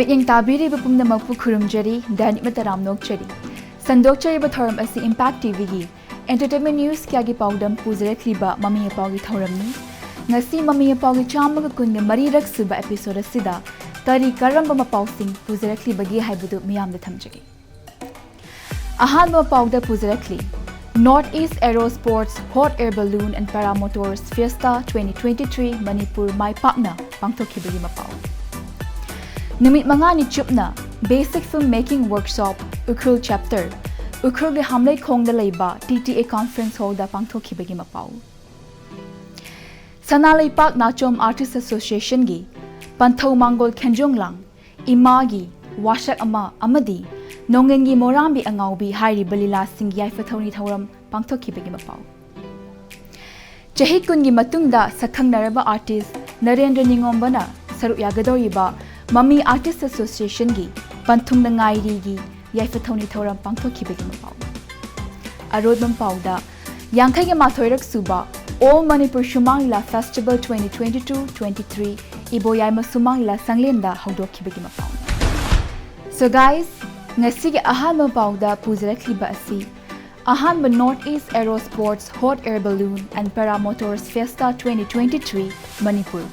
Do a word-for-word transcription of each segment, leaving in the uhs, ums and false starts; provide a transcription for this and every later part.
ꯃꯤꯠꯌꯦꯡ ꯇꯥꯕꯤꯔꯤꯕ ꯄꯨꯝꯅꯃꯛꯄꯨ ꯈꯨꯔꯨꯝꯖꯔꯤ, ꯗꯥꯏꯅꯤꯛ ꯃꯇꯔꯥꯝ ꯅꯣꯛꯆꯔꯤ꯫ ꯁꯟꯗꯣꯛꯆꯔꯤꯕ ꯊꯧꯔꯝ ꯑꯁꯤ Impact ꯇꯤꯚꯤꯒꯤ entertainment news ꯀꯌꯥꯒꯤ ꯄꯥꯎꯗꯝ ꯄꯨꯖꯔꯛꯂꯤꯕ ꯃꯃꯤ ꯃꯄꯥꯎꯒꯤ ꯊꯧꯔꯝꯅꯤ꯫ ꯉꯁꯤ ꯃꯃꯤ ꯃꯄꯥꯎꯒꯤ ꯆꯥꯝꯃꯒ ꯀꯨꯟꯒ ꯃꯔꯤꯔꯛ ꯁꯨꯕ episode ꯑꯁꯤꯗ ꯀꯔꯤ ꯀꯔꯝꯕ ꯃꯄꯥꯎꯁꯤꯡ ꯄꯨꯖꯔꯛꯂꯤꯕꯒꯦ ꯍꯥꯏꯕꯗꯨ ꯃꯤꯌꯥꯝꯗ ꯊꯝꯖꯒꯦ꯫ ꯑꯍꯥꯟꯕ ꯄꯥꯎꯗ ꯄꯨꯖꯔꯛꯂꯤ, North East Aero Sports Hot Air Balloon and Paramotors Fiesta twenty twenty-three Manipur ꯃꯥꯏ ꯄꯥꯛꯅ ꯄꯥꯡꯊꯣꯛꯈꯤꯕꯒꯤ ꯃꯄꯥꯎ꯫ ꯅꯨꯃꯤꯠ ꯃꯉꯥꯅꯤ ꯆꯨꯞꯅ Basic Film Making Workshop Ukhrul Chapter, ꯎꯈ꯭ꯔꯨꯜꯒꯤ ꯍꯥꯝꯂꯩꯈꯣꯡꯗ ꯂꯩꯕ T T A Conference Hallꯗ ꯄꯥꯡꯊꯣꯛꯈꯤꯕꯒꯤ ꯃꯄꯥꯎ꯫ ꯁꯅꯥ ꯂꯩꯄꯥꯛ ꯅꯥꯆꯣꯝ Artist Associationꯒꯤ ꯄꯟꯊꯧ ꯃꯥꯡꯒꯣꯜ ꯈꯦꯟꯖꯣꯡꯂꯥꯡ, ꯏꯃꯥꯒꯤ ꯋꯥꯁꯛ ꯑꯃ ꯑꯃꯗꯤ ꯅꯣꯡꯉꯦꯟꯒꯤ ꯃꯣꯔꯥꯝꯕꯤ ꯑꯉꯥꯎꯕꯤ ꯍꯥꯏꯔꯤꯕ ꯂꯤꯂꯥꯁꯤꯡꯒꯤ ꯌꯥꯏꯐ ꯊꯧꯅꯤ ꯊꯧꯔꯝ ꯄꯥꯡꯊꯣꯛꯈꯤꯕꯒꯤ ꯃꯄꯥꯎ꯫ ꯆꯍꯤ ꯀꯨꯟꯒꯤ ꯃꯇꯨꯡꯗ ꯁꯛꯈꯪꯅꯔꯕ artist ꯅꯔꯦꯟꯗ꯭ꯔ ꯅꯤꯉꯣꯝꯕꯅ ꯁꯔꯨꯛ ꯌꯥꯒꯗꯧꯔꯤꯕ ꯃꯃꯤ Artist Associationꯒꯤ ꯄꯟꯊꯨꯡꯗ ꯉꯥꯏꯔꯤꯒꯤ ꯌꯥꯏꯐ ꯊꯧꯅꯤ ꯊꯧꯔꯝ ꯄꯥꯡꯊꯣꯛꯈꯤꯕꯒꯤ ꯃꯄꯥꯎ꯫ ꯑꯔꯣꯏꯕ ꯄꯥꯎꯗ, ꯌꯥꯡꯈꯩꯒ ꯃꯥꯊꯣꯏꯔꯛ ꯁꯨꯕ All Manipur ꯁꯨꯃꯥꯡ ꯂꯤꯂꯥ Festival twenty twenty-two twenty-three ꯏꯕꯣꯌꯥꯏꯃ ꯁꯨꯃꯥꯡ ꯂꯤꯂꯥ ꯁꯪꯂꯦꯟꯗ ꯍꯧꯗꯣꯛꯈꯤꯕꯒꯤ ꯃꯄꯥꯎ꯫ So guys, ꯉꯁꯤꯒꯤ ꯑꯍꯥꯟꯕ ꯄꯥꯎꯗ ꯄꯨꯖꯔꯛꯂꯤꯕ ꯑꯁꯤ ꯑꯍꯥꯟꯕ North East Aero Sports Hot Air Balloon and Paramotors Fiesta twenty twenty-three Manipur,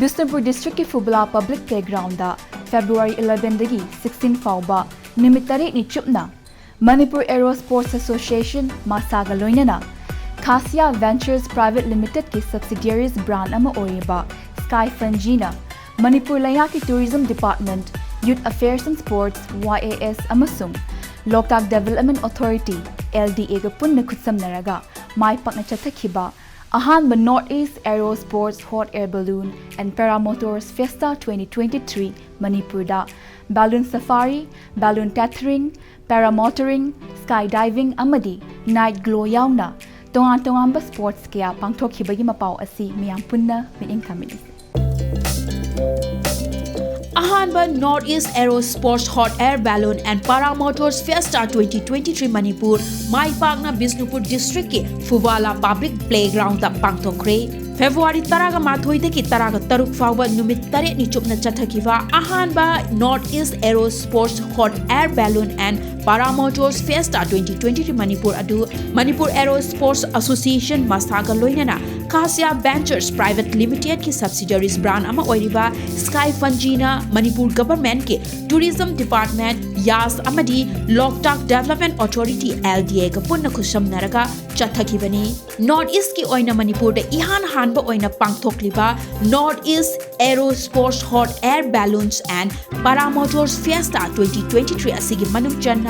Bishnupur districtꯀꯤ ꯐꯨꯕꯂꯥ Public Playgroundꯗ February elevenꯗꯒꯤ sixteen ꯐꯥꯎꯕ ꯅꯨꯃꯤꯠ ꯇꯔꯦꯠꯅꯤ ꯆꯨꯞꯅ Manipur Aero Sports Association, ꯃꯁꯥꯒ ꯂꯣꯏꯅꯅ Khasia Ventures Private Limitedꯀꯤ subsidiaries brand ꯑꯃ ꯑꯣꯏꯔꯤꯕ Sky Funjiꯅ ꯃꯅꯤꯄꯨꯔ ꯂꯩꯉꯥꯛꯀꯤ Tourism Department, Youth Affairs and Sports, Y A S, ꯑꯃꯁꯨꯡ Loktak Development Authority, L D Aꯒ ꯄꯨꯟꯅ ꯈꯨꯠꯁꯝꯅꯔꯒ ꯃꯥꯏ ꯄꯥꯛꯅ ꯆꯠꯊꯈꯤꯕ ꯑꯍꯥꯟꯕ North East Aero Sports Hot Air Balloon and Paramotors Fiesta twenty twenty-three ꯃꯅꯤꯄꯨꯔꯗ balloon safari, balloon tethering, paramotoring, skydiving ꯑꯃꯗꯤ night glow ꯌꯥꯎꯅ ꯇꯣꯉꯥꯟ ꯇꯣꯉꯥꯟꯕ sports ꯀꯌꯥ ꯄꯥꯡꯊꯣꯛꯈꯤꯕꯒꯤ ꯃꯄꯥꯎ ꯑꯁꯤ ꯃꯤꯌꯥꯝ ꯄꯨꯟꯅ ꯃꯤꯠꯌꯦꯡ ꯊꯝꯃꯤꯟꯅꯁꯤ꯫ ꯑꯍꯥꯟꯕ North East Aero Sports Hot Air Balloon and Paramotors Fiesta twenty twenty-three Manipur ꯃꯥꯏ ꯄꯥꯛꯅ ꯕꯤꯁꯅꯨꯄꯨꯔ districtꯀꯤ ꯐꯨꯕꯥꯂꯥ Public Playgroundꯗ ꯄꯥꯡꯊꯣꯛꯈ꯭ꯔꯦ꯫ ꯐꯦꯕ꯭ꯔꯨꯋꯥꯔꯤ ꯇꯔꯥꯒ ꯃꯥꯊꯣꯏꯗꯒꯤ ꯇꯔꯥꯒ ꯇꯔꯨꯛ ꯐꯥꯎꯕ ꯅꯨꯃꯤꯠ ꯇꯔꯦꯠꯅꯤ ꯆꯨꯞꯅ ꯆꯠꯊꯈꯤꯕ ꯑꯍꯥꯟꯕ North East Aero Sports Hot Air Balloon and Paramotors Fiesta twenty twenty-three Manipur ꯑꯗꯨ ꯃꯅꯤꯄꯨꯔ Aero Sports Association, ꯃꯁꯥꯒ ꯂꯣꯏꯅꯅ ꯀꯥꯁꯤꯌꯥ Ventures Private Limited ꯀꯤ subsidiaries brand ꯑꯃ ꯑꯣꯏꯔꯤꯕ Sky Fungi ꯅ ꯃꯅꯤꯄꯨꯔ government ꯀꯤ Tourism Department, ꯌꯥꯁ ꯑꯃꯗꯤ ꯂꯣꯛꯇꯥꯛ Development Authority, L D A ꯒ ꯄꯨꯟꯅ ꯈꯨꯠꯁꯝꯅꯔꯒ ꯆꯠꯊꯈꯤꯕꯅꯤ꯫ North East ꯀꯤ ꯑꯣꯏꯅ ꯃꯅꯤꯄꯨꯔꯗ ꯏꯍꯥꯟ ꯍꯥꯟꯕ ꯑꯣꯏꯅ ꯄꯥꯡꯊꯣꯛꯂꯤꯕ North East Aero Sports Hot Air Balloons and Paramotors Fiesta twenty twenty-three ꯑꯁꯤꯒꯤ ꯃꯅꯨꯡ ꯆꯟꯅ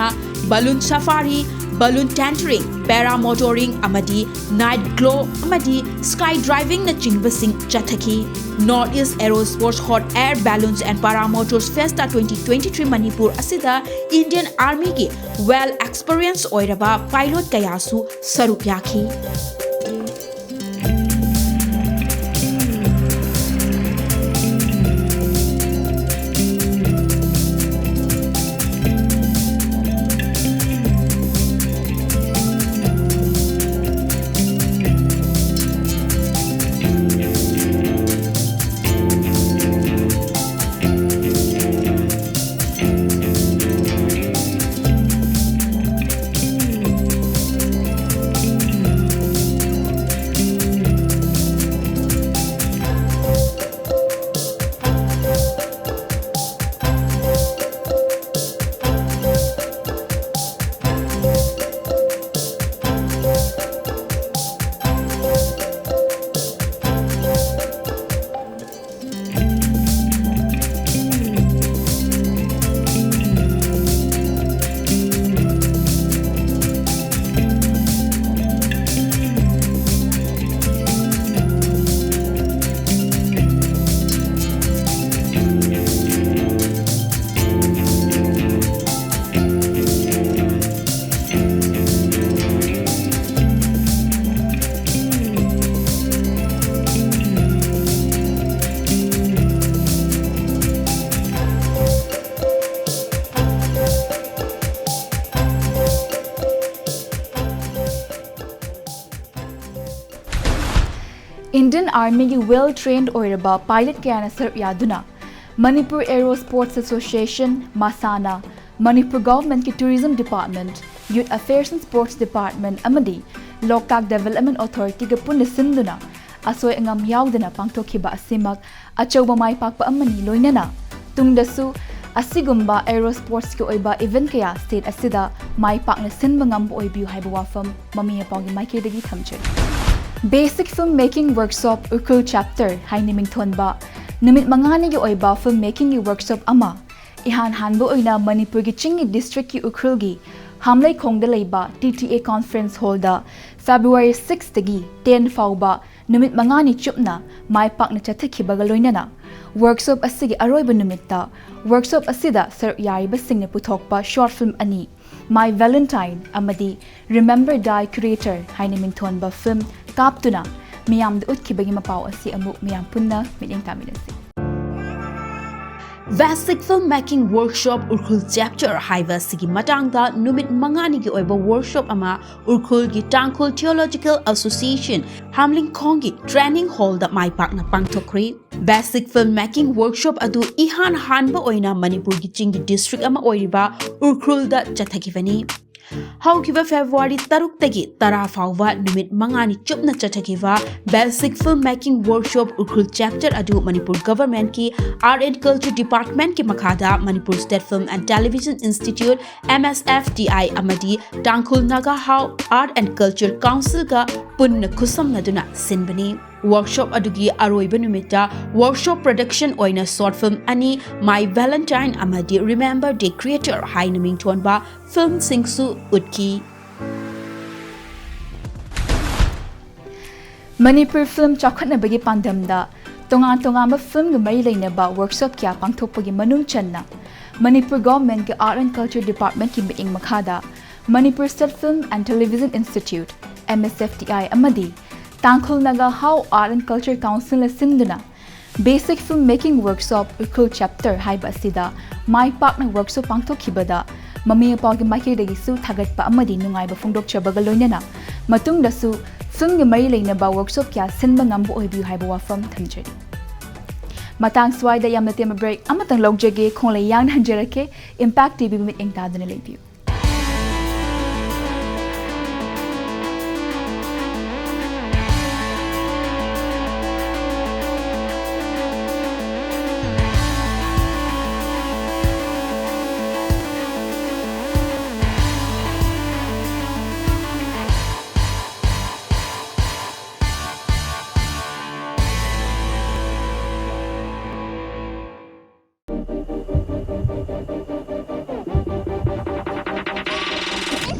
balloon safari, balloon tendering, paramotoring ꯑꯃꯗꯤ night glow ꯑꯃꯗꯤ sky diving ꯅꯆꯤꯡꯕꯁꯤꯡ ꯆꯠꯊꯈꯤ꯫ North East Aero Sports Hot Air Balloons and Paramotors Fiesta twenty twenty-three Manipur ꯑꯁꯤꯗ Indian Army ꯒꯤ well experience ꯑꯣꯏꯔꯕ pilot ꯀꯌꯥꯁꯨ ꯁꯔꯨꯛ ꯌꯥꯈꯤ꯫ Indian Armyꯒꯤ well trained ꯑꯣꯏꯔꯕ pilot ꯀꯌꯥꯅ ꯁꯔꯨꯛ ꯌꯥꯗꯨꯅ Manipur Aero Sports Association, ꯃꯁꯥꯅ, Manipur Governmentꯀꯤ Tourism Department, Youth Affairs and Sports Department ꯑꯃꯗꯤ Loktak Development Authorityꯒ ꯄꯨꯟꯅ ꯁꯤꯟꯗꯨꯅ ꯑꯁꯣꯏ ꯑꯉꯥꯝ ꯌꯥꯎꯗꯅ ꯄꯥꯡꯊꯣꯛꯈꯤꯕ ꯑꯁꯤꯃꯛ ꯑꯆꯧꯕ ꯃꯥꯏ ꯄꯥꯛꯄ ꯑꯃꯅꯤ꯫ ꯂꯣꯏꯅꯅ ꯇꯨꯡꯗꯁꯨ ꯑꯁꯤꯒꯨꯝꯕ aero sportsꯀꯤ ꯑꯣꯏꯕ event ꯀꯌꯥ state ꯑꯁꯤꯗ ꯃꯥꯏ ꯄꯥꯛꯅ ꯁꯤꯟꯕ ꯉꯝꯕ ꯑꯣꯏꯕꯤꯌꯨ ꯍꯥꯏꯕ ꯋꯥꯐꯝ ꯃꯃꯤ ꯃꯄꯥꯒꯤ ꯃꯥꯏꯀꯩꯗꯒꯤ ꯊꯝꯖꯔꯤ꯫ Basic Film Making Workshop Ukhrul Chapter ꯍꯥꯏꯅ ꯃꯤꯡꯊꯣꯟꯕ ꯅꯨꯃꯤꯠ ꯃꯉꯥꯅꯤꯒꯤ ꯑꯣꯏꯕ film makingꯒꯤ workshop ꯑꯃ ꯏꯍꯥꯟ ꯍꯥꯟꯕ ꯑꯣꯏꯅ ꯃꯅꯤꯄꯨꯔꯒꯤ ꯆꯤꯡꯒꯤ districtꯀꯤ ꯎꯈ꯭ꯔꯨꯜꯒꯤ ꯍꯥꯝꯂꯩꯈꯣꯡꯗ ꯂꯩꯕ T T A Conference Hallꯗ February sixꯇꯒꯤ ten ꯐꯥꯎꯕ ꯅꯨꯃꯤꯠ ꯃꯉꯥꯅꯤ ꯆꯨꯞꯅ ꯃꯥꯏ ꯄꯥꯛꯅ ꯆꯠꯊꯈꯤꯕꯒ ꯂꯣꯏꯅꯅ workshop ꯑꯁꯤꯒꯤ ꯑꯔꯣꯏꯕ ꯅꯨꯃꯤꯠꯇ workshop ꯑꯁꯤꯗ ꯁꯔꯨꯛ ꯌꯥꯔꯤꯕꯁꯤꯡꯅ ꯄꯨꯊꯣꯛꯄ short film ꯑꯅꯤ, My Valentine ꯑꯃꯗꯤ Remember Thy Creator ꯍꯥꯏꯅ ꯃꯤꯡꯊꯣꯟꯕ film ꯀꯥꯞꯇꯨꯅ ꯃꯤꯌꯥꯝꯗ ꯎꯠꯈꯤꯕꯒꯤ ꯃꯄꯥꯎ ꯑꯁꯤ ꯑꯃꯨꯛ ꯃꯤꯌꯥꯝ ꯄꯨꯟꯅ ꯃꯤꯠꯌꯦꯡ ꯇꯥꯃꯤꯟꯅꯁꯤ꯫ Basic Film Making Workshop Ukhrul Chapter ꯍꯥꯏꯕ ꯑꯁꯤꯒꯤ ꯃꯇꯥꯡꯗ ꯅꯨꯃꯤꯠ ꯃꯉꯥꯅꯤꯒꯤ ꯑꯣꯏꯕ workshop ꯑꯃ ꯎꯈ꯭ꯔꯨꯜꯒꯤ ꯇꯥꯡꯈꯨꯜ Theological Association ꯍꯥꯝꯂꯤꯡꯈꯣꯡꯒꯤ training hallꯗ ꯃꯥꯏ ꯄꯥꯛꯅ ꯄꯥꯡꯊꯣꯛꯈ꯭ꯔꯤ꯫ Basic Film Making Workshop ꯑꯗꯨ ꯏꯍꯥꯟ ꯍꯥꯟꯕ ꯑꯣꯏꯅ ꯃꯅꯤꯄꯨꯔꯒꯤ ꯆꯤꯡꯒꯤ district ꯑꯃ ꯑꯣꯏꯔꯤꯕ ꯎꯈ꯭ꯔꯨꯜꯗ ꯆꯠꯊꯈꯤꯕꯅꯤ꯫ ꯍꯧꯈꯤꯕ February ꯇꯔꯨꯛꯇꯒꯤ ꯇꯔꯥ ꯐꯥꯎꯕ ꯅꯨꯃꯤꯠ ꯃꯉꯥꯅꯤ ꯆꯨꯞꯅ ꯆꯠꯊꯈꯤꯕ Basic Film Making Workshop Ukhrul Chapter ꯑꯗꯨ ꯃꯅꯤꯄꯨꯔ Governmentꯀꯤ Art and Culture Departmentꯀꯤ ꯃꯈꯥꯗ Manipur State Film and Television Institute, M S F T I, ꯑꯃꯗꯤ ꯇꯥꯡꯈꯨꯜ ꯅꯥꯒꯥ ꯍꯥꯎ Art and Culture Councilꯒ ꯄꯨꯟꯅ ꯈꯨꯠꯁꯝꯅꯗꯨꯅ ꯁꯤꯟꯕꯅꯤ꯫ Workshop ꯑꯗꯨꯒꯤ ꯑꯔꯣꯏꯕ ꯅꯨꯃꯤꯠꯇ workshop production ꯑꯣꯏꯅ short film ꯑꯅꯤ, My Valentine ꯑꯃꯗꯤ Remember Thy Creator ꯍꯥꯏꯅ ꯃꯤꯡꯊꯣꯟꯕ filmꯁꯤꯡꯁꯨ ꯎꯠꯈꯤ꯫ ꯃꯅꯤꯄꯨꯔ film ꯆꯥꯎꯈꯠꯅꯕꯒꯤ ꯄꯥꯟꯗꯝꯗ ꯇꯣꯉꯥꯟ ꯇꯣꯉꯥꯟꯕ filmꯒ ꯃꯔꯤ ꯂꯩꯅꯕ workshop ꯀꯌꯥ ꯄꯥꯡꯊꯣꯛꯄꯒꯤ ꯃꯅꯨꯡ ꯆꯟꯅ ꯃꯅꯤꯄꯨꯔ Governmentꯀꯤ Art and Culture Departmentꯀꯤ ꯃꯤꯠꯌꯦꯡ ꯃꯈꯥꯗ Manipur State Film and Television Institute, M S F T I, ꯑꯃꯗꯤ ꯇꯥꯡꯈꯨꯜ ꯅꯥꯒꯥ ꯍꯥꯎ Art and Culture Councilꯅ ꯁꯤꯟꯗꯨꯅ Basic Film Making Workshop Ukhrul Chapter ꯍꯥꯏꯕ ꯑꯁꯤꯗ ꯃꯥꯏ ꯄꯥꯛꯅ workshop ꯄꯥꯡꯊꯣꯛꯈꯤꯕꯗ ꯃꯃꯤ ꯃꯄꯥꯒꯤ ꯃꯥꯏꯀꯩꯗꯒꯤꯁꯨ ꯊꯥꯒꯠꯄ ꯑꯃꯗꯤ ꯅꯨꯡꯉꯥꯏꯕ ꯐꯣꯡꯗꯣꯛꯆꯕꯒ ꯂꯣꯏꯅꯅ ꯃꯇꯨꯡꯗꯁꯨ ꯐꯤꯜꯝꯒ ꯃꯔꯤ ꯂꯩꯅꯕ ꯋꯥꯔꯛꯁꯣꯞ ꯀꯌꯥ ꯁꯤꯟꯕ ꯉꯝꯕ ꯑꯣꯏꯕꯤꯌꯨ ꯍꯥꯏꯕ ꯋꯥꯐꯝ ꯊꯝꯖꯔꯤ꯫ ꯃꯇꯥꯡ ꯁ꯭ꯋꯥꯏꯗ ꯌꯥꯝꯅ ꯇꯦꯟꯕ ꯕ꯭ꯔꯦꯛ ꯑꯃꯇꯪ ꯂꯧꯖꯒꯦ꯫ ꯈꯣꯡꯂꯩ ꯌꯥꯡꯅ ꯍꯟꯖꯔꯛꯀꯦ꯫ ꯏꯝꯄꯦꯛ ꯇꯤꯚꯤ ꯃꯤꯠꯌꯦꯡ ꯇꯥꯗꯨꯅ ꯂꯩꯕꯤꯌꯨ꯫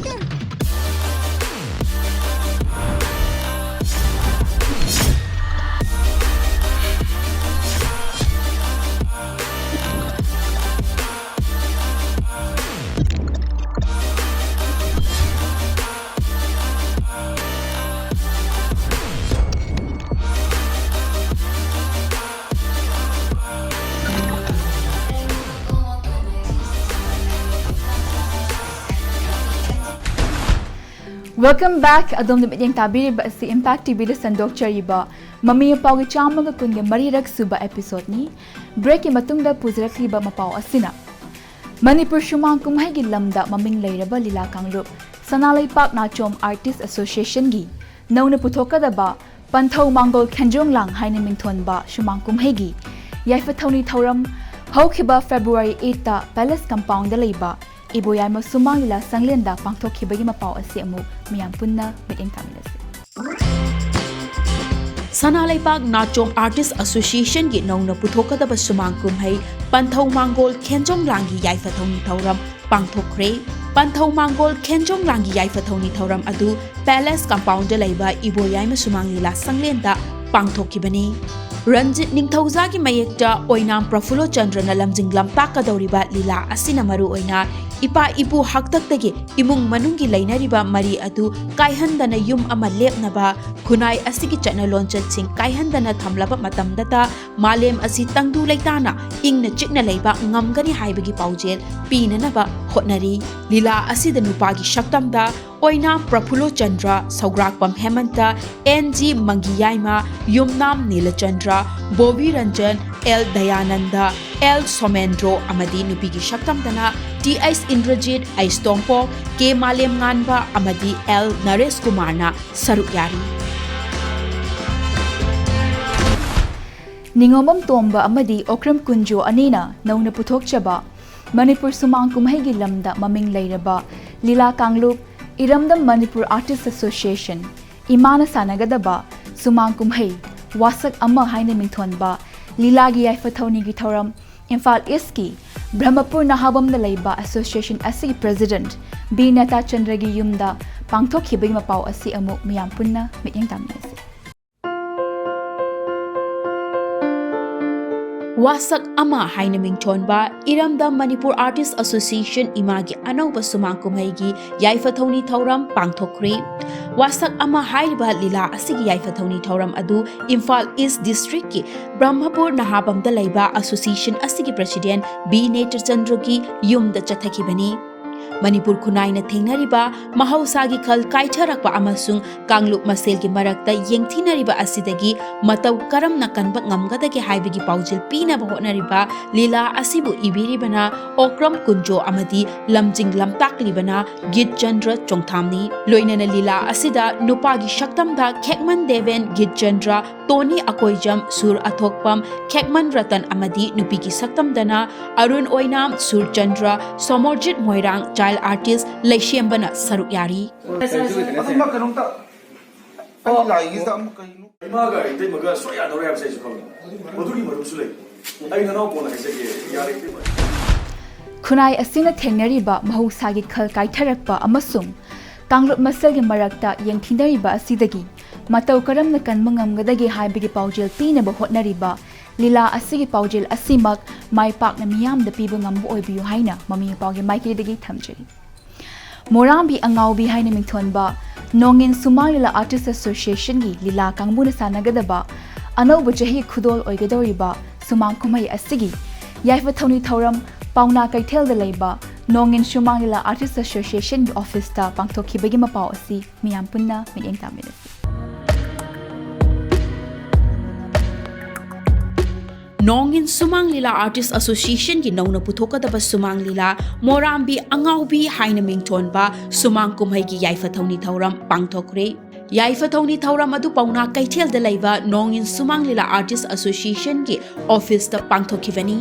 Welcome back. ꯑꯗꯣꯝꯅ ꯃꯤꯠꯌꯦꯡ ꯇꯥꯕꯤꯔꯤꯕ ꯑꯁꯤ ꯏꯝꯄꯦꯛ ꯇꯤꯚꯤꯗ ꯁꯟꯗꯣꯛꯆꯔꯤꯕ ꯃꯃꯤ ꯃꯄꯥꯎꯒꯤ ꯆꯥꯝꯃꯒ ꯀꯨꯟꯒ ꯃꯔꯤꯔꯛ ꯁꯨꯕ ꯑꯦꯄꯤꯁꯣꯗꯅꯤ꯫ ꯕ꯭ꯔꯦꯛꯀꯤ ꯃꯇꯨꯡꯗ ꯄꯨꯖꯔꯛꯂꯤꯕ ꯃꯄꯥꯎ ꯑꯁꯤꯅ ꯃꯅꯤꯄꯨꯔ ꯁꯨꯃꯥꯡ ꯀꯨꯝꯍꯩꯒꯤ ꯂꯝꯗ ꯃꯃꯤꯡ ꯂꯩꯔꯕ ꯂꯤꯂꯥ ꯀꯥꯡꯂꯨꯞ ꯁꯅꯥ ꯂꯩꯄꯥꯛ ꯅꯥꯆꯣꯝ ꯑꯥꯔꯇꯤꯁ ꯑꯦꯁꯣꯁꯤꯌꯦꯁꯟꯒꯤ ꯅꯧꯅ ꯄꯨꯊꯣꯛꯀꯗꯕ ꯄꯟꯊꯧ ꯃꯥꯡꯒꯣꯜ ꯈꯦꯟꯖꯣꯡ ꯂꯥꯡ ꯍꯥꯏꯅ ꯃꯤꯡꯊꯣꯟꯕ ꯁꯨꯃꯥꯡ ꯀꯨꯝꯍꯩꯒꯤ ꯌꯥꯏꯐ ꯊꯧꯅꯤ ꯊꯧꯔꯝ ꯍꯧꯈꯤꯕ ꯐꯦꯕ꯭ꯔꯨꯋꯥꯔꯤ ꯑꯩꯠꯇ ꯄꯦꯂꯦꯁ ꯀꯝꯄꯥꯎꯟꯗ ꯂꯩꯕ ꯏꯕꯣꯌꯥꯏꯃ ꯁꯨꯃꯥꯡ ꯂꯤꯂꯥ ꯁꯪꯂꯦꯟꯗ ꯄꯥꯡꯊꯣꯛꯈꯤꯕꯒꯤ ꯃꯄꯥꯎ ꯑꯁꯤ ꯑꯃꯨꯛ ꯃꯤꯌꯥꯝ ꯄꯨꯟꯅ ꯃꯤꯠꯌꯦꯡ ꯇꯥꯃꯤꯟꯅꯁꯤ꯫ ꯁꯅꯥ ꯂꯩꯄꯥꯛ ꯅꯥꯆꯣꯝ ꯑꯥꯔꯇꯤꯁ ꯑꯦꯁꯣꯁꯤꯌꯦꯁꯟꯒꯤ ꯅꯧꯅ ꯄꯨꯊꯣꯛꯀꯗꯕ ꯁꯨꯃꯥꯡ ꯀꯨꯝꯍꯩ ꯄꯟꯊꯧ ꯃꯥꯡꯒꯣꯜ ꯈꯦꯟꯖꯣꯡ ꯂꯥꯡꯒꯤ ꯌꯥꯏꯐ ꯊꯧꯅꯤ ꯊꯧꯔꯝ ꯄꯥꯡꯊꯣꯛꯈ꯭ꯔꯦ꯫ ꯄꯟꯊꯧ ꯃꯥꯡꯒꯣꯜ ꯈꯦꯟꯖꯣꯡ ꯂꯥꯡꯒꯤ ꯌꯥꯏꯐ ꯊꯧꯅꯤ ꯊꯧꯔꯝ ꯑꯗꯨ ꯄꯦꯂꯦꯁ ꯀꯝꯄꯥꯎꯟꯗ ꯂꯩꯕ ꯏꯕꯣꯌꯥꯏꯃ ꯁꯨꯃꯥꯡ ꯂꯤꯂꯥ ꯁꯪꯂꯦꯟꯗ ꯄꯥꯡꯊꯣꯛꯈꯤꯕꯅꯤ꯫ ꯔꯟꯖꯤꯠ ꯅꯤꯡꯊꯧꯖꯥꯒꯤ ꯃꯌꯦꯛꯇ ꯑꯣꯏꯅꯥꯝ ꯄ꯭ꯔꯐꯨꯜꯂꯣ ꯆꯟꯗ꯭ꯔꯅ ꯂꯝꯖꯤꯡ ꯂꯝꯇꯥꯛꯀꯗꯧꯔꯤꯕ ꯂꯤꯂꯥ ꯑꯁꯤꯅ ꯃꯔꯨꯑꯣꯏꯅ ꯏꯄꯥ ꯏꯄꯨ ꯍꯥꯛꯇꯛꯇꯒꯤ ꯏꯃꯨꯡ ꯃꯅꯨꯡꯒꯤ ꯂꯩꯅꯔꯤꯕ ꯃꯔꯤ ꯑꯗꯨ ꯀꯥꯏꯍꯟꯗꯅ ꯌꯨꯝ ꯑꯃ ꯂꯦꯞꯅꯕ, ꯈꯨꯟꯅꯥꯏ ꯑꯁꯤꯒꯤ ꯆꯠꯅ ꯂꯣꯟꯆꯠꯁꯤꯡ ꯀꯥꯏꯍꯟꯗꯅ ꯊꯝꯂꯕ ꯃꯇꯝꯗꯇ ꯃꯥꯂꯦꯝ ꯑꯁꯤ ꯇꯪꯗꯨ ꯂꯩꯇꯥꯅ ꯏꯪꯅ ꯆꯤꯛꯅ ꯂꯩꯕ ꯉꯝꯒꯅꯤ ꯍꯥꯏꯕꯒꯤ ꯄꯥꯎꯖꯦꯜ ꯄꯤꯅꯅꯕ ꯍꯣꯠꯅꯔꯤ꯫ ꯂꯤꯂꯥ ꯑꯁꯤꯗ ꯅꯨꯄꯥꯒꯤ ꯁꯛꯇꯝꯗ Oinam Prafullo Chandra, Sougrakpam Hemanta, N G Mangiyaima, Yumnam Nilachandra, Bobby Ranjan, L Dayananda, L Somendro ꯑꯃꯗꯤ ꯅꯨꯄꯤꯒꯤ ꯁꯛꯇꯝꯗꯅ T H Indrajit, H Tompok, K Malemnganba ꯑꯃꯗꯤ ꯑꯦꯜ ꯅꯔꯦꯁ ꯀꯨꯃꯥꯔꯅ ꯁꯔꯨꯛ ꯌꯥꯔꯤ꯫ ꯅꯤꯉꯣꯝꯕꯝ ꯇꯣꯝꯕ ꯑꯃꯗꯤ ꯑꯣꯀ꯭ꯔꯝ ꯀꯨꯟꯖꯣ ꯑꯅꯤꯅ ꯅꯧꯅ ꯄꯨꯊꯣꯛꯆꯕ ꯃꯅꯤꯄꯨꯔ ꯁꯨꯃꯥꯡ ꯀꯨꯝꯍꯩꯒꯤ ꯂꯝꯗ ꯃꯃꯤꯡ ꯂꯩꯔꯕ ꯂꯤꯂꯥ ꯀꯥꯡꯂꯨꯞ ꯏꯔꯝꯗꯝ ꯃꯅꯤꯄꯨꯔ ꯑꯥꯔꯇꯤꯁ ꯑꯦꯁꯣꯁꯤꯌꯦꯁꯟ, ꯏꯃꯥꯅ ꯁꯥꯟꯅꯒꯗꯕ ꯁꯨꯃꯥꯡ ꯀꯨꯝꯍꯩ ꯋꯥꯁꯛ ꯑꯃ ꯍꯥꯏꯅ ꯃꯤꯡꯊꯣꯟꯕ ꯂꯤꯂꯥꯒꯤ ꯌꯥꯏꯐ ꯊꯧꯅꯤꯒꯤ ꯊꯧꯔꯝ ꯏꯝꯐꯥꯜ ꯏꯁꯀꯤ ꯕ꯭ꯔꯍꯃꯄꯨꯔ ꯅꯍꯥꯕꯝꯗ ꯂꯩꯕ ꯑꯦꯁꯣꯁꯤꯌꯦꯁꯟ ꯑꯁꯤꯒꯤ ꯄ꯭ꯔꯦꯁꯤꯗꯦꯟꯠ ꯕꯤ ꯅꯦꯇꯥꯆꯟꯗ꯭ꯔꯒꯤ ꯌꯨꯝꯗ ꯄꯥꯡꯊꯣꯛꯈꯤꯕꯒꯤ ꯃꯄꯥꯎ ꯑꯁꯤ ꯑꯃꯨꯛ ꯃꯤꯌꯥꯝ ꯄꯨꯟꯅ ꯃꯤꯠꯌꯦꯡ ꯇꯥꯃꯤꯟꯅꯁꯤ꯫ ꯋꯥꯁꯛ ꯑꯃ ꯍꯥꯏꯅ ꯃꯤꯡꯊꯣꯟꯕ ꯏꯔꯝꯗꯝ ꯃꯅꯤꯄꯨꯔ ꯑꯥꯔꯇꯤꯁ ꯑꯦꯁꯣꯁꯤꯌꯦꯁꯟ, ꯏꯃꯥꯒꯤ ꯑꯅꯧꯕ ꯁꯨꯃꯥꯡ ꯀꯨꯝꯍꯩꯒꯤ ꯌꯥꯏꯐ ꯊꯧꯅꯤ ꯊꯧꯔꯝ ꯄꯥꯡꯊꯣꯛꯈ꯭ꯔꯦ꯫ ꯋꯥꯁꯛ ꯑꯃ ꯍꯥꯏꯔꯤꯕ ꯂꯤꯂꯥ ꯑꯁꯤꯒꯤ ꯌꯥꯏꯐ ꯊꯧꯅꯤ ꯊꯧꯔꯝ ꯑꯗꯨ ꯏꯝꯐꯥꯜ ꯏꯁ ꯗꯤꯁꯇ꯭ꯔꯤꯛꯀꯤ ꯕ꯭ꯔꯍꯃꯄꯨꯔ ꯅꯍꯥꯕꯝꯗ ꯂꯩꯕ ꯑꯦꯁꯣꯁꯤꯌꯦꯁꯟ ꯑꯁꯤꯒꯤ ꯄ꯭ꯔꯦꯁꯤꯗꯦꯟꯠ ꯕꯤ ꯅꯦꯇꯥꯆꯟꯗ꯭ꯔꯒꯤ ꯌꯨꯝꯗ ꯆꯠꯊꯈꯤꯕꯅꯤ꯫ ꯃꯅꯤꯄꯨꯔ ꯈꯨꯟꯅꯥꯏꯅ ꯊꯦꯡꯅꯔꯤꯕ ꯃꯍꯧꯁꯥꯒꯤ ꯈꯜ ꯀꯥꯏꯊꯔꯛꯄ ꯑꯃꯁꯨꯡ ꯀꯥꯡꯂꯨꯞ ꯃꯁꯦꯜꯒꯤ ꯃꯔꯛꯇ ꯌꯦꯡꯊꯤꯅꯔꯤꯕ ꯑꯁꯤꯗꯒꯤ ꯃꯇꯧ ꯀꯔꯝꯅ ꯀꯟꯕ ꯉꯝꯒꯗꯒꯦ ꯍꯥꯏꯕꯒꯤ ꯄꯥꯎꯖꯦꯜ ꯄꯤꯅꯕ ꯍꯣꯠꯅꯔꯤꯕ ꯂꯤꯂꯥ ꯑꯁꯤꯕꯨ ꯏꯕꯤꯔꯤꯕꯅ ꯑꯣꯀ꯭ꯔꯝ ꯀꯨꯟꯖꯣ ꯑꯃꯗꯤ ꯂꯝꯖꯤꯡ ꯂꯝꯇꯥꯛꯂꯤꯕꯅ ꯒꯤꯠꯆꯟꯗ꯭ꯔ ꯆꯣꯡꯊꯥꯝꯅꯤ꯫ ꯂꯣꯏꯅꯅ ꯂꯤꯂꯥ ꯑꯁꯤꯗ ꯅꯨꯄꯥꯒꯤ ꯁꯛꯇꯝꯗ ꯈꯦꯛꯃꯟ ꯗꯦꯕꯦꯟ ꯒꯤꯠꯆꯟꯗ꯭ꯔ, ꯇꯣꯅꯤ ꯑꯀꯣꯏꯖꯝ, ꯁꯨꯔ ꯑꯊꯣꯛꯄꯝ, ꯈꯦꯛꯃꯟ ꯔꯇꯟ ꯑꯃꯗꯤ ꯅꯨꯄꯤꯒꯤ ꯁꯛꯇꯝꯗꯅ ꯑꯔꯨꯟ ꯑꯣꯏꯅꯥꯝ, ꯁꯨꯔꯆꯟꯗ꯭ꯔ, ꯁꯣꯃꯣꯔꯖꯤꯠ ꯃꯣꯏꯔꯥꯡ, ꯆꯥꯏꯜ ꯑꯥꯔꯇꯤꯁ ꯂꯩꯁꯦꯝꯕꯅ ꯁꯔꯨꯛ ꯌꯥꯔꯤ꯫ ꯑꯗꯨꯝꯅ ꯀꯩꯅꯣꯝꯇ ꯑꯩ ꯂꯥꯛꯏꯉꯩꯁꯤꯗ ꯑꯃ ꯀꯩꯅꯣ ꯏꯃꯥꯒ ꯏꯇꯩꯃꯒ ꯁꯣꯏ ꯌꯥꯅꯔꯣꯏ ꯍꯥꯏꯕꯁꯦ ꯑꯩꯁꯨ ꯈꯪꯉꯤ꯫ ꯃꯗꯨꯒꯤ ꯃꯔꯨꯞꯁꯨ ꯂꯩ꯫ ꯑꯩ ꯅꯅꯥꯎ ꯀꯣꯟꯅ ꯍꯥꯏꯖꯒꯦ꯫ ꯌꯥꯔꯦ, ꯏꯇꯩꯃ꯫ ꯈꯨꯟꯅꯥꯏ ꯑꯁꯤꯅ ꯊꯦꯡꯅꯔꯤꯕ ꯃꯍꯧꯁꯥꯒꯤ ꯈꯜ ꯀꯥꯏꯊꯔꯛꯄ ꯑꯃꯁꯨꯡ ꯀꯥꯡꯂꯨꯞ ꯃꯁꯦꯜꯒꯤ ꯃꯔꯛꯇ ꯌꯦꯡꯊꯤꯅꯔꯤꯕ ꯑꯁꯤꯗꯒꯤ ꯃꯇꯧ ꯀꯔꯝꯅ ꯀꯟꯕ ꯉꯝꯒꯗꯒꯦ ꯍꯥꯏꯕꯒꯤ ꯄꯥꯎꯖꯦꯜ ꯄꯤꯅꯕ ꯍꯣꯠꯅꯔꯤꯕ ꯂꯤꯂꯥ ꯑꯁꯤꯒꯤ ꯄꯥꯎꯖꯦꯜ ꯑꯁꯤꯃꯛ ꯃꯥꯏ ꯄꯥꯛꯅ ꯃꯤꯌꯥꯝꯗ ꯄꯤꯕ ꯉꯝꯕ ꯑꯣꯏꯕꯤꯌꯨ ꯍꯥꯏꯅ ꯃꯃꯤ ꯃꯄꯥꯒꯤ ꯃꯥꯏꯀꯩꯗꯒꯤ ꯊꯝꯖꯔꯤ꯫ ꯃꯣꯔꯥꯡꯕꯤ ꯑꯉꯥꯎꯕꯤ ꯍꯥꯏꯅ ꯃꯤꯡꯊꯣꯟꯕ ꯅꯣꯡꯉꯤꯟ ꯁꯨꯃꯥꯡ ꯂꯤꯂꯥ ꯑꯥꯔꯇꯤꯁ ꯑꯦꯁꯣꯁꯤꯌꯦꯁꯟꯒꯤ ꯂꯤꯂꯥ ꯀꯥꯡꯕꯨꯅ ꯁꯥꯟꯅꯒꯗꯕ ꯑꯅꯧꯕ ꯆꯍꯤ ꯈꯨꯗꯣꯜ ꯑꯣꯏꯒꯗꯧꯔꯤꯕ ꯁꯨꯃꯥꯡ ꯀꯨꯝꯍꯩ ꯑꯁꯤꯒꯤ ꯌꯥꯏꯐ ꯊꯧꯅꯤ ꯊꯧꯔꯝ ꯄꯥꯎꯅꯥ ꯀꯩꯊꯦꯜꯗ ꯂꯩꯕ ꯅꯣꯡꯏꯟ ꯁꯨꯃꯥꯡ ꯂꯤꯂꯥ ꯑꯥꯔꯇꯤꯁ ꯑꯁꯣꯁꯤꯌꯦꯁꯟꯒꯤ ꯑꯣꯐꯤꯁꯇ ꯄꯥꯡꯊꯣꯛꯈꯤꯕꯒꯤ ꯃꯄꯥꯎ ꯑꯁꯤ ꯃꯤꯌꯥꯝ ꯄꯨꯟꯅ ꯃꯤꯠꯌꯦꯡ ꯇꯥꯃꯤꯟꯅꯁꯤ꯫ ꯅꯣꯡꯏꯟ ꯁꯨꯃꯥꯡ ꯂꯤꯂꯥ ꯑꯥꯔꯇꯤꯁ ꯑꯁꯣꯁꯤꯌꯦꯁꯟꯒꯤ ꯅꯧꯅ ꯄꯨꯊꯣꯛꯀꯗꯕ ꯁꯨꯃꯥꯡ ꯂꯤꯂꯥ ꯃꯣꯔꯥꯝꯕꯤ ꯑꯉꯥꯎꯕꯤ ꯍꯥꯏꯅ ꯃꯤꯡꯊꯣꯟꯕ ꯁꯨꯃꯥꯡ ꯀꯨꯝꯍꯩꯒꯤ ꯌꯥꯏꯐ ꯊꯧꯅꯤ ꯊꯧꯔꯝ ꯄꯥꯡꯊꯣꯛꯈ꯭ꯔꯦ꯫ ꯌꯥꯏꯐ ꯊꯧꯅꯤ ꯊꯧꯔꯝ ꯑꯗꯨ ꯄꯥꯎꯅꯥ ꯀꯩꯊꯦꯜꯗ ꯂꯩꯕ ꯅꯣꯡꯏꯟ ꯁꯨꯃꯥꯡ ꯂꯤꯂꯥ ꯑꯥꯔꯇꯤꯁ ꯑꯁꯣꯁꯤꯌꯦꯁꯟꯒꯤ ꯑꯣꯐꯤꯁꯇ ꯄꯥꯡꯊꯣꯛꯈꯤꯕꯅꯤ꯫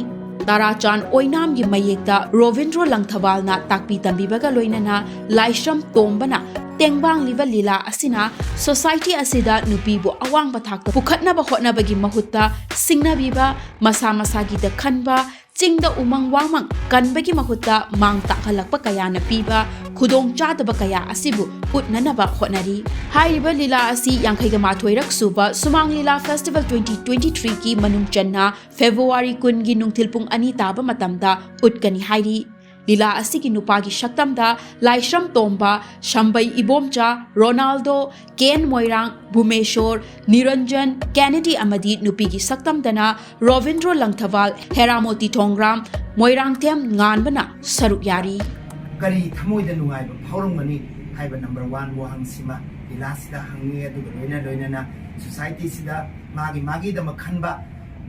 ꯇꯥꯔꯥꯆꯥꯟ ꯑꯣꯏꯅꯥꯝꯒꯤ ꯃꯌꯦꯛꯇ ꯔꯣꯕꯤꯟꯗ꯭ꯔꯣ ꯂꯪꯊꯕꯥꯜꯅ ꯇꯥꯛꯄꯤ ꯇꯝꯕꯤꯕꯒ ꯂꯣꯏꯅꯅ ꯂꯥꯏꯁ꯭ꯔꯝ ꯇꯣꯝꯕꯅ ꯇꯦꯡꯕꯥꯡꯂꯤꯕ ꯂꯤꯂꯥ ꯑꯁꯤꯅ ꯁꯣꯁꯥꯏꯇꯤ ꯑꯁꯤꯗ ꯅꯨꯄꯤꯕꯨ ꯑꯋꯥꯡꯕ ꯊꯥꯛꯇ ꯄꯨꯈꯠꯅꯕ ꯍꯣꯠꯅꯕꯒꯤ ꯃꯍꯨꯠꯇ ꯁꯤꯡꯅꯕꯤꯕ, ꯃꯁꯥ ꯃꯁꯥꯒꯤꯗ ꯈꯟꯕ, ꯆꯤꯡꯗ ꯎꯃꯪ ꯋꯥꯃꯪ ꯀꯟꯕꯒꯤ ꯃꯍꯨꯠꯇ ꯃꯥꯡ ꯇꯥꯛꯍꯜꯂꯛꯄ ꯀꯌꯥꯅ ꯄꯤꯕ ꯈꯨꯗꯣꯡꯆꯥꯗꯕ ꯀꯌꯥ ꯑꯁꯤꯕꯨ ꯎꯠꯅꯅꯕ ꯍꯣꯠꯅꯔꯤ꯫ ꯍꯥꯏꯔꯤꯕ ꯂꯤꯂꯥ ꯑꯁꯤ ꯌꯥꯡꯈꯩꯒ ꯃꯥꯊꯣꯏꯔꯛ ꯁꯨꯕ ꯁꯨꯃꯥꯡ ꯂꯤꯂꯥ ꯐꯦꯁꯇꯤꯚꯦꯜ twenty twenty-threeꯒꯤ ꯃꯅꯨꯡ ꯆꯟꯅ ꯐꯦꯕ꯭ꯔꯨꯋꯥꯔꯤ ꯀꯨꯟꯒꯤ ꯅꯨꯡꯊꯤꯜ ꯄꯨꯡ ꯑꯅꯤ ꯇꯥꯕ ꯃꯇꯝꯗ ꯎꯠꯀꯅꯤ ꯍꯥꯏꯔꯤ꯫ ꯂꯤꯂꯥ ꯑꯁꯤꯒꯤ ꯅꯨꯄꯥꯒꯤ ꯁꯛꯇꯝꯗ ꯂꯥꯏꯁ꯭ꯔꯝ ꯇꯣꯝꯕ, ꯁꯝꯕꯩ ꯏꯕꯣꯝꯆꯥ, ꯔꯣꯅꯥꯜꯗꯣ, ꯀꯦꯟ ꯃꯣꯏꯔꯥꯡ, ꯚꯨꯃꯦꯁꯣꯔ, ꯅꯤꯔꯟꯖꯟ, ꯀꯦꯅꯦꯗꯤ ꯑꯃꯗꯤ ꯅꯨꯄꯤꯒꯤ ꯁꯛꯇꯝꯗꯅ ꯔꯣꯕꯤꯟꯗ꯭ꯔꯣ ꯂꯪꯊꯕꯥꯜ, ꯍꯦꯔꯥꯃꯣꯇꯤ ꯊꯣꯡꯒ꯭ꯔꯥꯝ, ꯃꯣꯏꯔꯥꯡꯊꯦꯝ ꯉꯥꯟꯕꯅ ꯁꯔꯨꯛ ꯌꯥꯔꯤ꯫ ꯀꯔꯤ ꯊꯃꯣꯏꯗ ꯅꯨꯡꯉꯥꯏꯕ ꯐꯥꯎꯔꯝꯒꯅꯤ ꯍꯥꯏꯕ ꯅꯝꯕꯔ ꯋꯥꯟ ꯋꯥꯍꯪꯁꯤꯃ ꯂꯤꯂꯥꯁꯤꯗ ꯍꯪꯉꯤ꯫ ꯑꯗꯨꯒ ꯂꯣꯏꯅ ꯂꯣꯏꯅꯅ ꯁꯣꯁꯥꯏꯇꯤꯁꯤꯗ ꯃꯥꯒꯤ ꯃꯥꯒꯤꯗꯃꯛ ꯈꯟꯕ,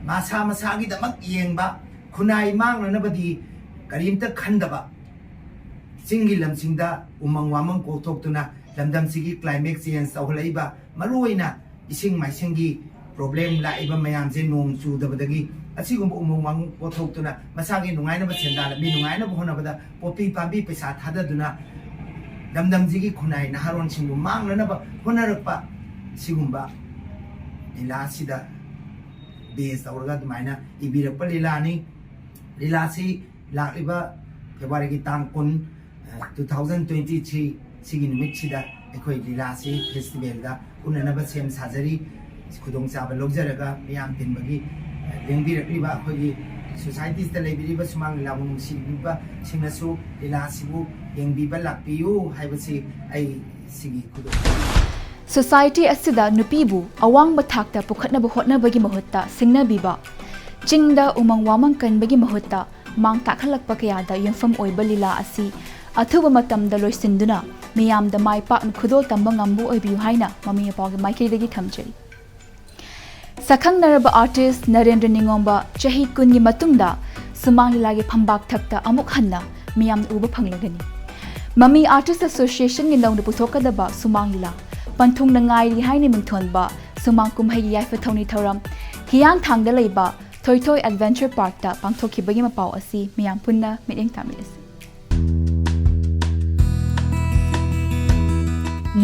ꯃꯁꯥ ꯃꯁꯥꯒꯤꯗꯃꯛ ꯌꯦꯡꯕ, ꯈꯨꯟꯅꯥꯏ ꯃꯥꯡꯅꯅꯕꯗꯤ ꯀꯔꯤꯝꯇ ꯈꯟꯗꯕ, ꯆꯤꯡꯒꯤ ꯂꯝꯁꯤꯡꯗ ꯎꯃꯪ ꯋꯥꯃꯪ ꯀꯣꯛꯊꯣꯛꯇꯨꯅ ꯂꯝꯗꯝꯁꯤꯒꯤ ꯀ꯭ꯂꯥꯏꯃꯦꯠ ꯆꯦꯟꯖ ꯇꯧꯍꯜꯂꯛꯏꯕ, ꯃꯔꯨꯑꯣꯏꯅ ꯏꯁꯤꯡ ꯃꯥꯏꯁꯤꯡꯒꯤ ꯄ꯭ꯔꯣꯕ꯭ꯂꯦꯝ ꯂꯥꯛꯏꯕ ꯃꯌꯥꯝꯁꯦ ꯅꯣꯡ ꯆꯨꯗꯕꯗꯒꯤ, ꯑꯁꯤꯒꯨꯝꯕ ꯎꯃꯪ ꯋꯥꯃꯪ ꯀꯣꯛꯊꯣꯛꯇꯨꯅ ꯃꯁꯥꯒꯤ ꯅꯨꯡꯉꯥꯏꯅꯕ ꯁꯦꯟꯗꯥꯟ ꯂꯝꯕꯤ ꯅꯨꯡꯉꯥꯏꯅꯕ ꯍꯣꯠꯅꯕꯗ ꯄꯣꯄꯤ ꯄꯥꯝꯕꯤ ꯄꯩꯁꯥ ꯊꯥꯗꯗꯨꯅ ꯂꯝꯗꯝꯁꯤꯒꯤ ꯈꯨꯟꯅꯥꯏ ꯅꯍꯥꯔꯣꯟꯁꯤꯡꯕꯨ ꯃꯥꯡꯅꯅꯕ ꯍꯣꯠꯅꯔꯛꯄ, ꯁꯤꯒꯨꯝꯕ ꯂꯤꯂꯥꯁꯤꯗ ꯕꯦꯖ ꯇꯧꯔꯒ ꯑꯗꯨꯃꯥꯏꯅ ꯏꯕꯤꯔꯛꯄ ꯂꯤꯂꯥꯅꯤ꯫ ꯂꯤꯂꯥꯁꯤ ꯂꯥꯛꯂꯤꯕ ꯐꯦꯕ꯭ꯔꯨꯋꯥꯔꯤꯒꯤ ꯇꯥꯡ ꯀꯨꯟ, two thousand twenty three, ꯁꯤꯒꯤ ꯅꯨꯃꯤꯠꯁꯤꯗ ꯑꯩꯈꯣꯏ ꯂꯤꯂꯥꯁꯤ ꯐꯦꯁꯇꯤꯚꯦꯜꯗ ꯎꯠꯅꯅꯕ ꯁꯦꯝ ꯁꯥꯖꯔꯤ꯫ ꯈꯨꯗꯣꯡꯆꯥꯕ ꯂꯧꯖꯔꯒ ꯃꯤꯌꯥꯝ ꯇꯤꯟꯕꯒꯤ, ꯑ, ꯂꯦꯡꯕꯤꯔꯛꯂꯤꯕ ꯑꯩꯈꯣꯏꯒꯤ ꯁꯣꯁꯥꯏꯇꯤꯁꯤꯗ ꯂꯩꯕꯤꯔꯤꯕ ꯁꯨꯃꯥꯡ ꯂꯤꯂꯥꯕꯨ ꯅꯨꯡꯁꯤꯕꯤꯕꯁꯤꯡꯅꯁꯨ ꯂꯤꯂꯥꯁꯤꯕꯨ ꯌꯦꯡꯕꯤꯕ ꯂꯥꯛꯄꯤꯌꯨ ꯍꯥꯏꯕꯁꯤ ꯑꯩ ꯁꯤꯒꯤ ꯈꯨꯗꯣꯡ ꯁꯣꯁꯥꯏꯇꯤ ꯑꯁꯤꯗ ꯅꯨꯄꯤꯕꯨ ꯑꯋꯥꯡꯕ ꯊꯥꯛꯇ ꯄꯨꯈꯠꯅꯕ ꯍꯣꯠꯅꯕꯒꯤ ꯃꯍꯨꯠꯇ ꯁꯤꯡꯅꯕꯤꯕ, ꯆꯤꯡꯗ ꯎꯃꯪ ꯋꯥꯃꯪ ꯀꯟꯕꯒꯤ ꯃꯍꯨꯠꯇ ꯃꯥꯡ ꯇꯥꯛꯍꯜꯂꯛꯄ ꯀꯌꯥꯗ ꯌꯨꯝꯐꯝ ꯑꯣꯏꯕ ꯂꯤꯂꯥ ꯑꯁꯤ ꯑꯊꯨꯕ ꯃꯇꯝꯗ ꯂꯣꯏꯁꯤꯟꯗꯨꯅ ꯃꯤꯌꯥꯝꯗ ꯃꯥꯏ ꯄꯥꯛꯅ ꯈꯨꯗꯣꯜ ꯇꯝꯕ ꯉꯝꯕ ꯑꯣꯏꯕꯤꯌꯨ ꯍꯥꯏꯅ ꯃꯃꯤ ꯃꯄꯥꯒꯤ ꯃꯥꯏꯀꯩꯗꯒꯤ ꯊꯝꯖꯔꯤ꯫ ꯁꯛꯈꯪꯅꯔꯕ artist ꯅꯔꯦꯟꯗ꯭ꯔ ꯅꯤꯉꯣꯝꯕ ꯆꯍꯤ ꯀꯨꯟꯒꯤ ꯃꯇꯨꯡꯗ ꯁꯨꯃꯥꯡ ꯂꯤꯂꯥꯒꯤ ꯐꯝꯕꯥꯛ ꯊꯛꯇ ꯑꯃꯨꯛ ꯍꯟꯅ ꯃꯤꯌꯥꯝꯅ ꯎꯕ ꯐꯪꯂꯒꯅꯤ꯫ ꯃꯃꯤ Artist Associationꯒꯤ ꯅꯧꯅ ꯄꯨꯊꯣꯛꯀꯗꯕ ꯁꯨꯃꯥꯡ ꯂꯤꯂꯥ ꯄꯟꯊꯨꯡꯅ ꯉꯥꯏꯔꯤ ꯍꯥꯏꯅ ꯃꯤꯡꯊꯣꯟꯕ ꯁꯨꯃꯥꯡ ꯀꯨꯝꯍꯩꯒꯤ ꯌꯥꯏꯐ ꯊꯧꯅꯤ ꯊꯧꯔꯝ ꯍꯤꯌꯥꯡꯊꯥꯡꯗ ꯂꯩꯕ ꯊꯣꯏꯊꯣꯏ Adventure Parkꯇ ꯄꯥꯡꯊꯣꯛꯈꯤꯕꯒꯤ ꯃꯄꯥꯎ ꯑꯁꯤ ꯃꯤꯌꯥꯝ ꯄꯨꯟꯅ ꯃꯤꯠꯌꯦꯡ ꯇꯥꯃꯤꯟꯅꯁꯤ꯫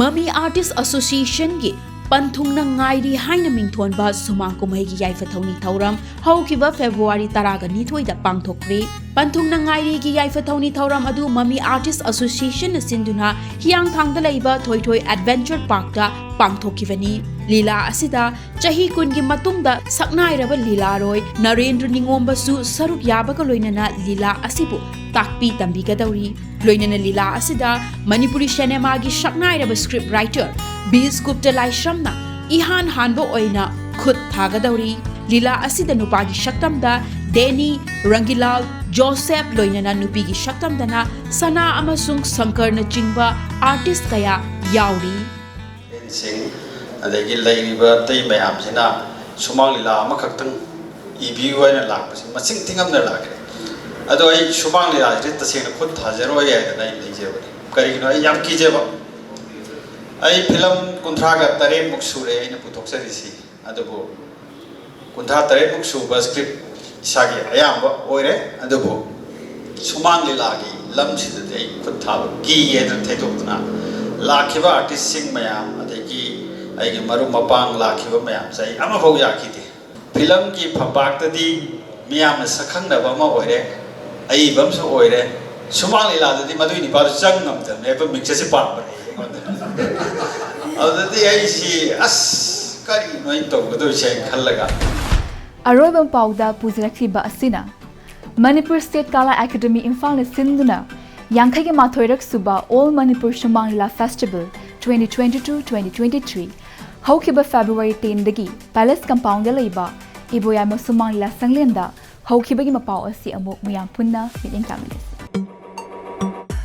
ꯃꯃꯤ Artist Associationꯒꯤ ꯄꯟꯊꯨꯡꯅ ꯉꯥꯏꯔꯤ ꯍꯥꯏꯅ ꯃꯤꯡꯊꯣꯟꯕ ꯁꯨꯃꯥꯡ ꯀꯨꯝꯍꯩꯒꯤ ꯌꯥꯏꯐ ꯊꯧꯅꯤ ꯊꯧꯔꯝ ꯍꯧꯈꯤꯕ February ꯇꯔꯥꯒ ꯅꯤꯊꯣꯏꯗ ꯄꯥꯡꯊꯣꯛꯈ꯭ꯔꯦ꯫ ꯄꯟꯊꯨꯡꯅ ꯉꯥꯏꯔꯤꯒꯤ ꯌꯥꯏꯐ ꯊꯧꯅꯤ ꯊꯧꯔꯝ ꯑꯗꯨ ꯃꯃꯤ Artist Associationꯅ ꯁꯤꯟꯗꯨꯅ ꯍꯤꯌꯥꯡꯊꯥꯡꯗ ꯂꯩꯕ ꯊꯣꯏꯊꯣꯏ Adventure Parkꯇ ꯄꯥꯡꯊꯣꯛꯈꯤꯕꯅꯤ꯫ ꯂꯤꯂꯥ ꯑꯁꯤꯗ ꯆꯍꯤ ꯀꯨꯟꯒꯤ ꯃꯇꯨꯡꯗ ꯁꯛꯅꯥꯏꯔꯕ ꯂꯤꯂꯥꯔꯣꯏ ꯅꯔꯦꯟꯗ꯭ꯔ ꯅꯤꯉꯣꯝꯕꯁꯨ ꯁꯔꯨꯛ ꯌꯥꯕꯒ ꯂꯣꯏꯅꯅ ꯂꯤꯂꯥ ꯑꯁꯤꯕꯨ ꯇꯥꯛꯄꯤ ꯇꯝꯕꯤꯒꯗꯧꯔꯤ꯫ ꯂꯣꯏꯅꯅ ꯂꯤꯂꯥ ꯑꯁꯤꯗ ꯃꯅꯤꯄꯨꯔꯤ ꯁꯤꯅꯦꯃꯥꯒꯤ ꯁꯛꯅꯥꯏꯔꯕ script writer ꯕꯤꯁ ꯒꯨꯞꯇ ꯂꯥꯏꯁ꯭ꯔꯝꯅ ꯏꯍꯥꯟ ꯍꯥꯟꯕ ꯑꯣꯏꯅ ꯈꯨꯠ ꯊꯥꯒꯗꯧꯔꯤ꯫ ꯂꯤꯂꯥ ꯑꯁꯤꯗ ꯅꯨꯄꯥꯒꯤ ꯁꯛꯇꯝꯗ ꯗꯦꯅꯤ, ꯔꯪꯒꯤꯂꯥꯜ, ꯖꯣꯁꯦꯞ, ꯂꯣꯏꯅꯅ ꯅꯨꯄꯤꯒꯤ ꯁꯛꯇꯝꯗꯅ ꯁꯅꯥ ꯑꯃꯁꯨꯡ ꯁꯪꯀꯔꯅꯆꯤꯡꯕ artist ꯀꯌꯥ ꯌꯥꯎꯔꯤ꯫ ꯁꯤꯡ, ꯑꯗꯒꯤ ꯂꯩꯔꯤꯕ ꯑꯇꯩ ꯃꯌꯥꯝꯁꯤꯅ ꯁꯨꯃꯥꯡ ꯂꯤꯂꯥ ꯑꯃꯈꯛꯇꯪ ꯏꯕꯤꯌꯨ ꯍꯥꯏꯅ ꯂꯥꯛꯄꯁꯦ ꯃꯁꯤꯡ ꯊꯤꯉꯝꯗꯅ ꯂꯥꯛꯈ꯭ꯔꯦ꯫ ꯑꯗꯣ ꯑꯩ ꯁꯨꯃꯥꯡ ꯂꯤꯂꯥꯁꯤꯗꯤ ꯇꯁꯦꯡꯅ ꯈꯨꯠ ꯊꯥꯖꯔꯣꯏ ꯍꯥꯏꯗꯅ ꯑꯩ ꯂꯩꯖꯕꯅꯤ꯫ ꯀꯔꯤꯒꯤꯅꯣ? ꯑꯩ ꯌꯥꯝ ꯀꯤꯖꯕ꯫ ꯑꯩ ꯐꯤꯂꯝ ꯀꯨꯟꯊ꯭ꯔꯥꯒ ꯇꯔꯦꯠꯃꯨꯛ ꯁꯨꯔꯦ ꯑꯩꯅ ꯄꯨꯊꯣꯛꯆꯔꯤꯁꯤ꯫ ꯑꯗꯨꯕꯨ ꯀꯨꯟꯊ꯭ꯔꯥ ꯇꯔꯦꯠꯃꯨꯛ ꯁꯨꯕ script ꯏꯁꯥꯒꯤ ꯑꯌꯥꯝꯕ ꯑꯣꯏꯔꯦ꯫ ꯑꯗꯨꯕꯨ ꯁꯨꯃꯥꯡ ꯂꯤꯂꯥꯒꯤ ꯂꯝꯁꯤꯗꯗꯤ ꯑꯩ ꯈꯨꯠ ꯊꯥꯕ ꯀꯤ ꯍꯥꯏꯗꯅ ꯊꯩꯗꯣꯛꯇꯨꯅ ꯂꯥꯛꯈꯤꯕ artistꯁꯤꯡ ꯃꯌꯥꯝ, ꯑꯗꯒꯤ ꯑꯩꯒꯤ ꯃꯔꯨꯞ ꯃꯄꯥꯡ ꯂꯥꯛꯈꯤꯕ ꯃꯌꯥꯝꯁꯦ ꯑꯩ ꯑꯃꯐꯥꯎ ꯌꯥꯈꯤꯗꯦ꯫ ꯐꯤꯂꯝꯒꯤ ꯐꯝꯄꯥꯛꯇꯗꯤ ꯃꯤꯌꯥꯝꯅ ꯁꯛꯈꯪꯅꯕ ꯑꯃ ꯑꯣꯏꯔꯦ, ꯑꯏꯕ ꯑꯃꯁꯨ ꯑꯣꯏꯔꯦ꯫ ꯁꯨꯃꯥꯡ ꯂꯤꯂꯥꯗꯗꯤ ꯃꯗꯨꯏ ꯅꯤꯄꯥꯗꯨ ꯆꯪ ꯉꯝꯗꯕꯅꯦ, ꯑꯗꯨꯝ ꯃꯤꯡꯆꯠꯁꯦ ꯄꯥꯝꯕꯅꯦ ꯑꯩꯉꯣꯟꯗ꯫ ꯑꯗꯨꯗꯗꯤ ꯑꯩꯁꯤ, "ꯑꯁ, ꯀꯔꯤꯅꯣ ꯑꯩꯅ ꯇꯧꯒꯗꯣꯏꯁꯦ?" ꯍꯥꯏꯅ ꯈꯜꯂꯒ꯫ ꯑꯔꯣꯏꯕ ꯄꯥꯎꯗ ꯄꯨꯖꯔꯛꯂꯤꯕ ꯑꯁꯤꯅ ꯃꯅꯤꯄꯨꯔ State Kala Academy ꯏꯝꯐꯥꯜꯅ ꯁꯤꯟꯗꯨꯅ ꯌꯥꯡꯈꯩꯒ ꯃꯥꯊꯣꯏꯔꯛ ꯁꯨꯕ All Manipur Sumang Lila Festival twenty twenty-two twenty twenty-three ꯍꯧꯈꯤꯕ February tenꯗꯒꯤ Palace Compoundꯗ ꯂꯩꯕ ꯏꯕꯣꯌꯥꯏꯃ ꯁꯨꯃꯥꯡ ꯂꯤꯂꯥ ꯁꯪꯂꯦꯟꯗ ꯍꯧꯈꯤꯕꯒꯤ ꯃꯄꯥꯎ ꯑꯁꯤ ꯑꯃꯨꯛ ꯃꯌꯥꯝ ꯄꯨꯟꯅ ꯃꯤꯠꯌꯦꯡ ꯇꯥꯃꯤꯟꯅꯁꯤ꯫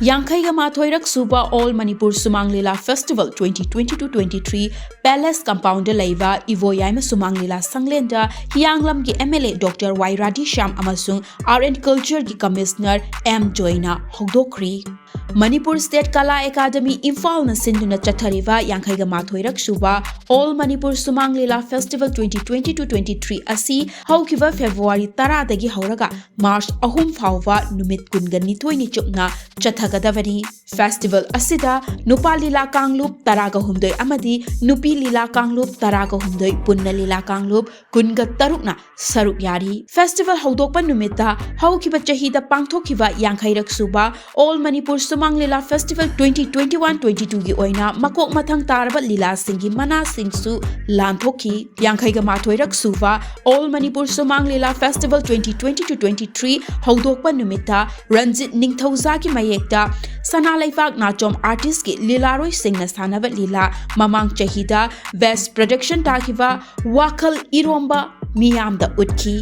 ꯌꯥꯡꯈꯩꯒ ꯃꯥꯊꯣꯏꯔꯛ ꯁꯨꯕ All Manipur Sumang Lila Festival twenty twenty-two twenty-three Palace Compound ꯗ ꯂꯩꯕ ꯏꯕꯣꯌꯥꯏꯃ ꯁꯨꯃꯥꯡ ꯂꯤꯂꯥ ꯁꯪꯂꯦꯟꯗ ꯍꯤꯌꯥꯡꯂꯝꯒꯤ M L A Doctor Y Radheshyam ꯑꯃꯁꯨꯡ Art and Culture ꯒꯤ Commissioner M Joy ꯅ ꯍꯧꯗꯣꯛꯈ꯭ꯔꯤ꯫ ꯃꯅꯤꯄꯨꯔ State Kala Academy ꯏꯝꯐꯥꯜꯅ ꯁꯤꯟꯗꯨꯅ ꯆꯠꯊꯔꯤꯕ ꯌꯥꯡꯈꯩꯒ ꯃꯥꯊꯣꯏꯔꯛ ꯁꯨꯕ All Manipur Sumang Lila Festival twenty twenty-two twenty-three ꯑꯁꯤ ꯍꯧꯈꯤꯕ February ꯇꯔꯥꯗꯒꯤ ꯍꯧꯔꯒ March ꯑꯍꯨꯝ ꯐꯥꯎꯕ ꯅꯨꯃꯤꯠ ꯀꯨꯟꯒ ꯅꯤꯊꯣꯏꯅꯤ ꯆꯨꯞꯅ ꯆꯠꯊꯒꯗꯕꯅꯤ꯫ Festival ꯑꯁꯤꯗ ꯅꯨꯄꯥ ꯂꯤꯂꯥ ꯀꯥꯡꯂꯨꯞ ꯇꯔꯥꯒ ꯍꯨꯝꯗꯣꯏ ꯑꯃꯗꯤ ꯅꯨꯄꯤ ꯂꯤꯂꯥ ꯀꯥꯡꯂꯨꯞ ꯇꯔꯥꯒ ꯍꯨꯝꯗꯣꯏ ꯄꯨꯟꯅ ꯂꯤꯂꯥ ꯀꯥꯡꯂꯨꯞ ꯀꯨꯟꯒ ꯇꯔꯨꯛꯅ ꯁꯔꯨꯛ ꯌꯥꯔꯤ꯫ Festival ꯍꯧꯗꯣꯛꯄ ꯅꯨꯃꯤꯠꯇ ꯍꯧꯈꯤꯕ ꯆꯍꯤꯗ ꯄꯥꯡꯊꯣꯛꯈꯤꯕ ꯌꯥꯡꯈꯩꯔꯛ ꯁꯨꯕ All Manipur Sumang Lila Festival twenty twenty-one twenty-two ꯒꯤ ꯑꯣꯏꯅ ꯃꯀꯣꯛ ꯃꯊꯪ ꯇꯥꯔꯕ ꯂꯤꯂꯥꯁꯤꯡꯒꯤ ꯃꯅꯥꯁꯤꯡꯁꯨ ꯂꯥꯟꯊꯣꯛꯈꯤ꯫ ꯌꯥꯡꯈꯩꯒ ꯃꯥꯊꯣꯏꯔꯛ ꯁꯨꯕ All Manipur Sumang Lila Festival twenty twenty-two twenty-three ꯍꯧꯗꯣꯛꯄ ꯅꯨꯃꯤꯠꯇ ꯔꯟꯖꯤꯠ ꯅꯤꯡꯊꯧꯖꯥꯒꯤ ꯃꯌꯦꯛꯇ ꯁꯅꯥ ꯂꯩꯕꯥꯛ ꯅꯥꯆꯣꯝ artist ꯀꯤ ꯂꯤꯂꯥꯔꯣꯏꯁꯤꯡꯅ ꯁꯥꯟꯅꯕ ꯂꯤꯂꯥ ꯃꯃꯥꯡ ꯆꯍꯤꯗ Best Production ꯇꯥꯈꯤꯕ ꯋꯥꯈꯜ ꯏꯔꯣꯝꯕ ꯃꯤꯌꯥꯝꯗ ꯎꯠꯈꯤ꯫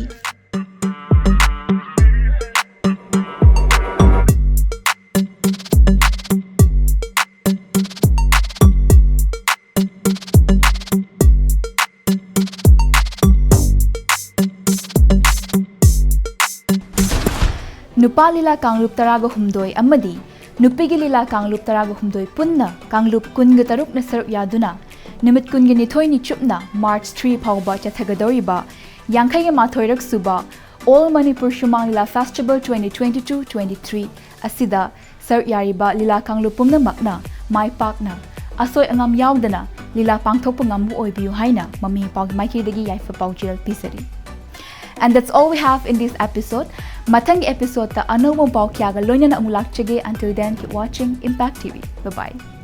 ꯅꯨꯄꯥ ꯂꯤꯂꯥ ꯀꯥꯡꯂꯨꯞ ꯇꯔꯥꯒ ꯍꯨꯝꯗꯣꯏ ꯑꯃꯗꯤ ꯅꯨꯄꯤꯒꯤ ꯂꯤꯂꯥ ꯀꯥꯡꯂꯨꯞ ꯇꯔꯥꯒ ꯍꯨꯝꯗꯣꯏ ꯄꯨꯟꯅ ꯀꯥꯡꯂꯨꯞ ꯀꯨꯟꯒ ꯇꯔꯨꯛꯅ ꯁꯔꯨꯛ ꯌꯥꯗꯨꯅ ꯅꯨꯃꯤꯠ ꯀꯨꯟꯒ ꯅꯤꯊꯣꯏꯅꯤ ꯆꯨꯞꯅ March three ꯐꯥꯎꯕ ꯆꯠꯊꯒꯗꯧꯔꯤꯕ ꯌꯥꯡꯈꯩꯒ ꯃꯥꯊꯣꯏꯔꯛ ꯁꯨꯕ All Manipur Sumang Lila Festival twenty twenty-two twenty-three ꯑꯁꯤꯗ ꯁꯔꯨꯛ ꯌꯥꯔꯤꯕ ꯂꯤꯂꯥ ꯀꯥꯡꯂꯨꯞ ꯄꯨꯝꯅꯃꯛꯅ ꯃꯥꯏ ꯄꯥꯛꯅ, ꯑꯁꯣꯏ ꯑꯉꯥꯝ ꯌꯥꯎꯗꯅ ꯂꯤꯂꯥ ꯄꯥꯡꯊꯣꯛꯄ ꯉꯝꯕ ꯑꯣꯏꯕꯤꯌꯨ ꯍꯥꯏꯅ ꯃꯃꯤ ꯃꯄꯥꯒꯤ ꯃꯥꯏꯀꯩꯗꯒꯤ ꯌꯥꯏꯐ ꯄꯥꯎꯖꯦꯜ ꯄꯤꯖꯔꯤ꯫ And that's all we have in this episode. ꯃꯊꯪꯒꯤ episode ꯇ ꯑꯅꯧꯕ ꯄꯥꯎ ꯀꯌꯥꯒ ꯂꯣꯏꯅꯅ ꯑꯃꯨꯛ ꯂꯥꯛꯆꯒꯦ꯫ Until then, keep watching Impact T V. Bye bye.